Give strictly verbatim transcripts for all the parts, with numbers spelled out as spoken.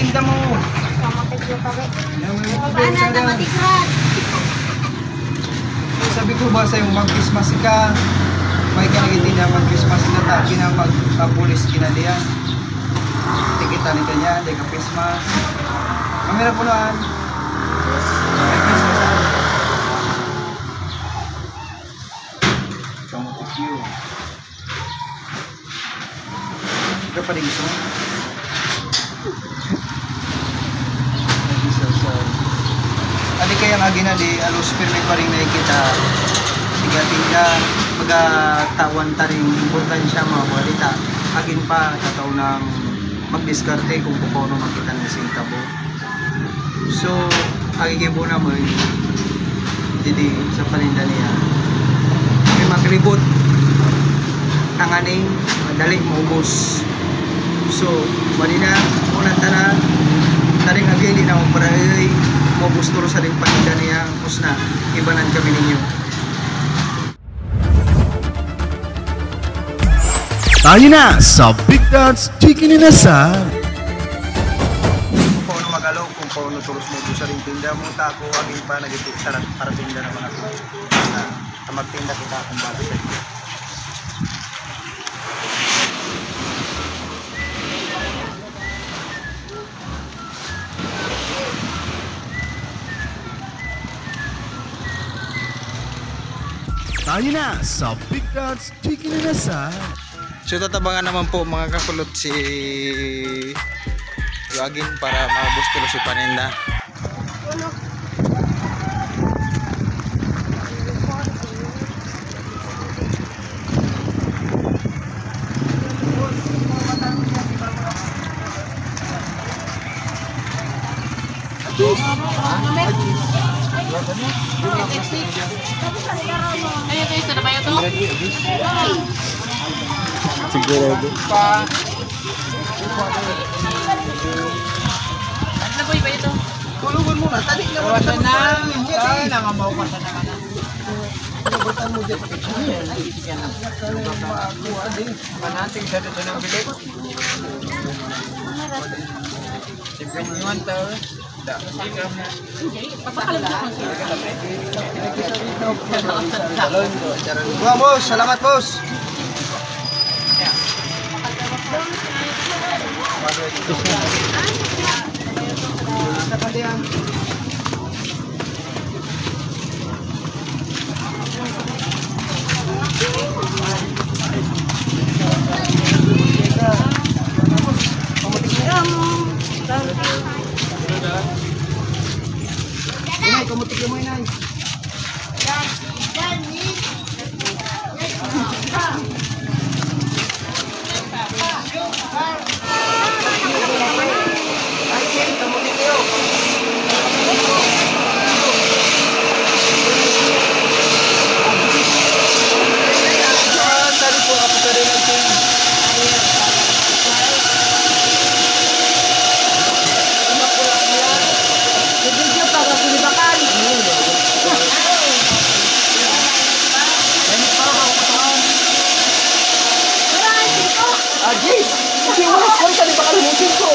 Tinda mo. Yan, may Baba na, mga namatigran. Sabi ko ba sa'yo, mag-Christmas ka? May ka nagtitinda, mag-Christmas ka, ta, pinapag-, papulis, kinalian. Tikita ni kanya, di ka Christmas. Kamera punuan. May Christmas ka. Don't you. Ika pa rin gusto mo? Adi kaya ang agi na di, alos pirmi pa rin nakikita. Tiga-tiga, pagkatawan ta rin, importansya, mga kwalita. Agin pa, tataw ng magdiskarte kung paano makita ng sintabo. So, ang igibo naman, didi sa paninda niya, may makalibot, tanganing madali maubos. So, mali na, muna tanan, taning agi, di na magparahay, maubos tulo sa ring paninda niya, ubos na, ibanan kami ninyo. Tayo na sa Big Dance Chicken Inasal. Kung paano magalo, kung paano tulos mo sa ring tinda mo, tako, agin pa, nagiti-, sarap para tinda naman ako. Na, na magtinda kita kung bala sa inyo. Tayo na sa Big Dance Chicken Inasal. So, tatabangan naman po, mga kakulot, si Wagin para maubos tulos si paninda. Ano to, isa na ba ito? Sigurado. Ano ba iba ito? Tulungan mo na, tali na. Wala na. Ay, nangamaukan na naman. Pinabutan mo dyan. Ay, sige na. Manating sa doon ng bilik. Siyempre, yung one tower. Hindi, papakalagyan ko siya. Mga boss, salamat, boss. Inay, kamutik mo, inay. Ah, jeez! Kasi wala ko, sa di ba kalimutin ko?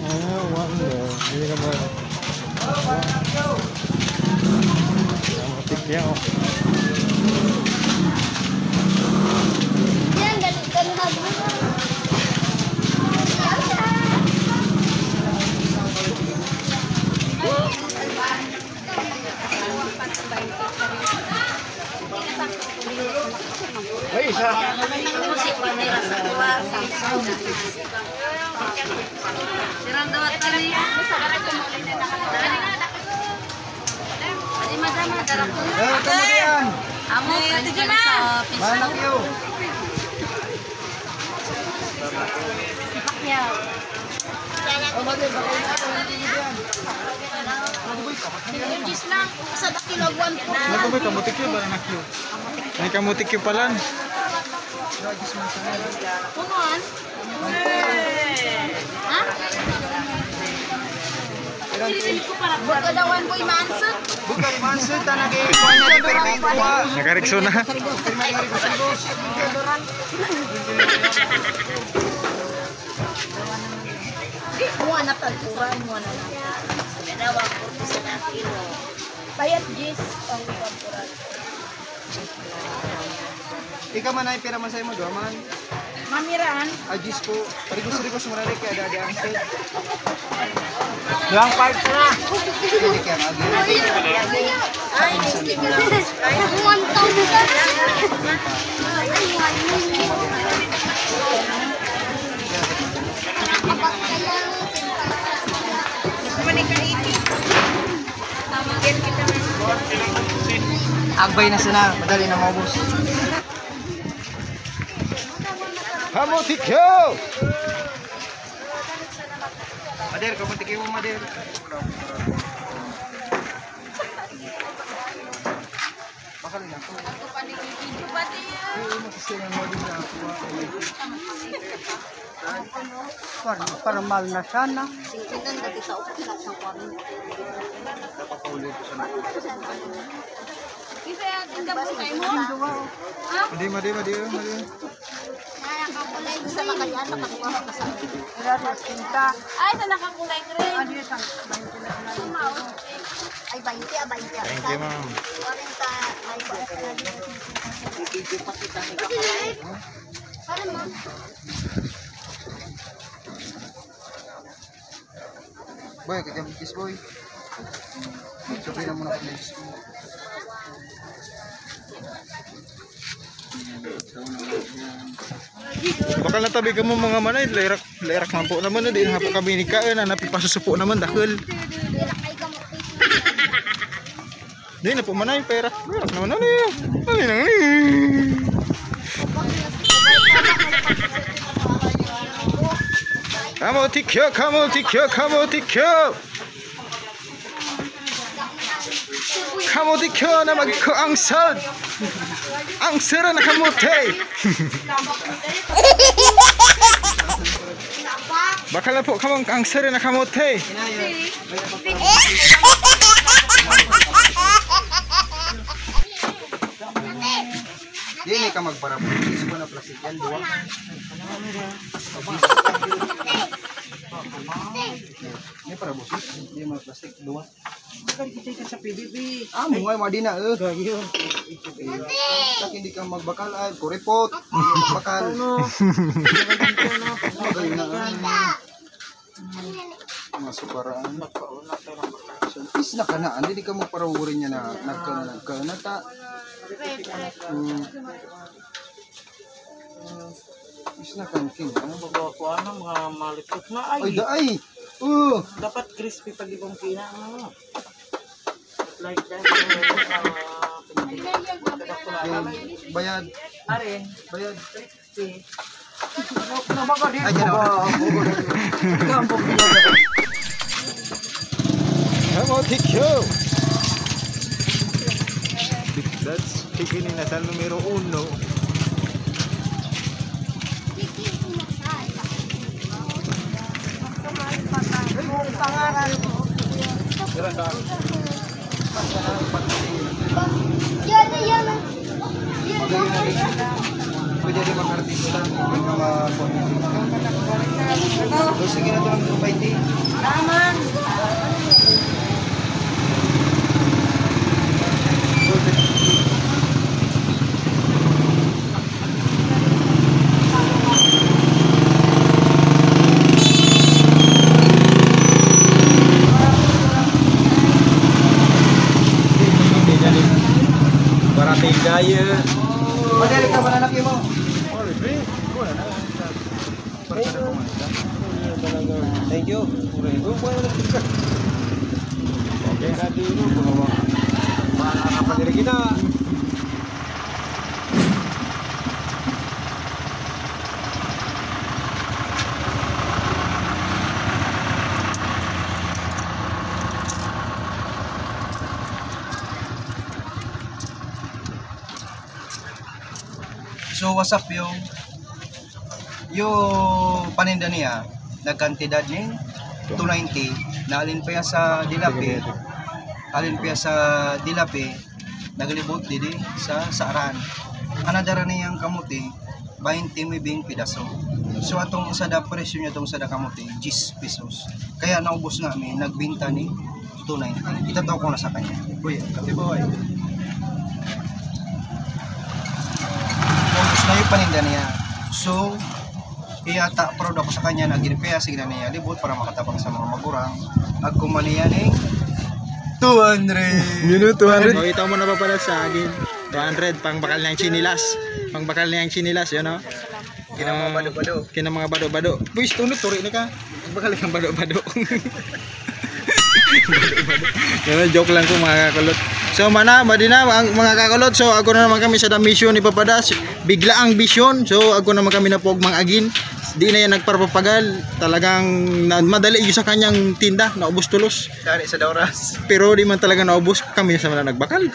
Ah, wala. Hindi ka ba? Ang matik niya, oh. Yan, ganun, ganun na. May isa. Sirang dawat tali. Adi, madam, madara ko. Eh, kamuti yan. Amo, friend ko na sa Facebook. Manak yun. Pacquiao. Yung gis lang, sa dakilagwan ko. Ano ba, kamutik yun? Parang na-cute. Ay, kamutik yun pala. Punuan? Ha? Bukadawan ko imansa. Sir, ta nag-iwan na di permi kuha. Nakarigso na. Di, kuha na pagkuran, kuha na lang. Dalawa, kuha sa kilo. Bayad diyes ang pagkuran. Ikaw man ay pira man sa'yo mo, duha man? Mamiran? Ah, diyes po. Rigos-rigos mo na rin kaya dadi ang sir. Duhang parts na. Hindi kaya mag- Ay, hindi lang. Ay, one thousand. Agbay na sana, madali na maubos. Kamotikyo! Mader, kamotikyo mo, Mader. Bakal na ako. Oo, magsisira mo din na ako. Par-, parmal na sana. Singkitan dati sa upat na sa kwarenta. Napakaulit ko sa Isa yan, tinda mo sa imo? Ha? Madi, madi, madi, madi. Ay, sa nakakulay green. Ano yung isang baynte na naman? Ay, baynte, ah, baynte. Thank you, ma'am. Kwarenta, ay, kwarenta na din. Video pa kita ni Kapalay. Para mo. Boy, kaya kiss, boy. Sabi na muna kami. Bakal na tabi ka mo, mga manay, lerak, lerak man po naman, di na po kami ni Kain, na napipasusupo naman, dakul. Di na po manay, pera. Lerak naman, ano yun? Ano yun, ano yun? Kamotikyo, kamotikyo, kamotikyo! Kamotikyo na magkuangsod! Ang sira na kamote! Bakal na po kamong ang sira na kamote! Di na ka magparabot. Isa pa na plastic yan, duwa. May parabot. Hindi mga plastic, duwa. Bakal kita ka sa P B B. Ah, mungay, madi na, eh. Gayo. Eh, tak hindi ka magbakal, ay, kuripot. Bakal. Ano? Magayon na, ah. Mga sukaraan. Magpauna ka ng bakal. So, is na ka na, hindi ka magparawuri niya na nagka-, nagka-, nata. Hmm. Is na kan king, ano? Baga ko, ano, mga malikot na, ay. Ay, daay. Oh. Dapat crispy pag ibang pina, ano? Like that, ano, ah, Yung bayad. Arin. Bayad. Crispy. Ay, gano'n. Kamotikyo! That's chicken inasal numero uno. Pwede rin mag-artista. Yung mga... Sige na ito ng two by ten. Naman. Parating kaya. Madali ka, mananakyan mo. Thank you. Okay, ready mo, bumawa. Para kapatid kita. So, what's up, yung, yung paninda niya, nagkantidad ni two ninety, naalin pa yan sa Dilapi. Alin pa sa Dilapi, naglibot didi sa Saaran. Ang nadara niyang kamote, baynte mil pidaso. So, atong sada presyo niya, atong sada kamote, diyes pesos. Kaya naubos nga mi, nagbenta ni two ninety. Itataw ko na sa kanya. Uy, kasi boy. Naubos na yung paninda niya. So, kaya ta, proud ako sa kanya na ginipaya, sige na niya, libot para makatabang sa mga magurang. Agkuman niya ni two hundred. Yun o, two hundred. O, ito mo na pa pala sa akin. Two hundred, pang bakal niyang chinilas. Pang bakal niyang chinilas, yun o. Kinang mga Ah, bado-bado. Kinang mga bado-bado. Pwis, tunod, turi na ka. Pang bakal niyang bado-bado. Pero joke lang po, mga kakulot. So, mana, madi na, ang, mga kakulot. So, ako na naman kami sa mission ni Papa Das. Bigla ang bisyon. So, ako naman kami na pogmang agin. Di na yan nagpapapagal. Talagang na, madali yung sa kanyang tinda. Naubos tulos. Dari sa oras. Pero di man talaga naubos. Kami sa mga nagbakal.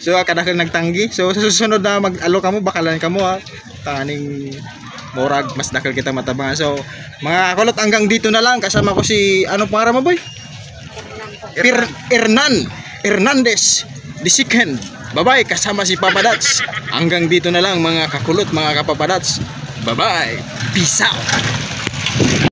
So, kadakal nagtanggi. So, sa susunod na mag-alo kamo, bakalan kamo, ha. Taning murag, mas dakal kita matabangan. So, mga kulot, hanggang dito na lang. Kasama ko si, ano pangalan mo, boy? Per Hernan Hernandez the second. Bye-bye, kasama si Papa Dats. Hanggang dito na lang, mga kakulot, mga kapapadats. Bye-bye. Peace out.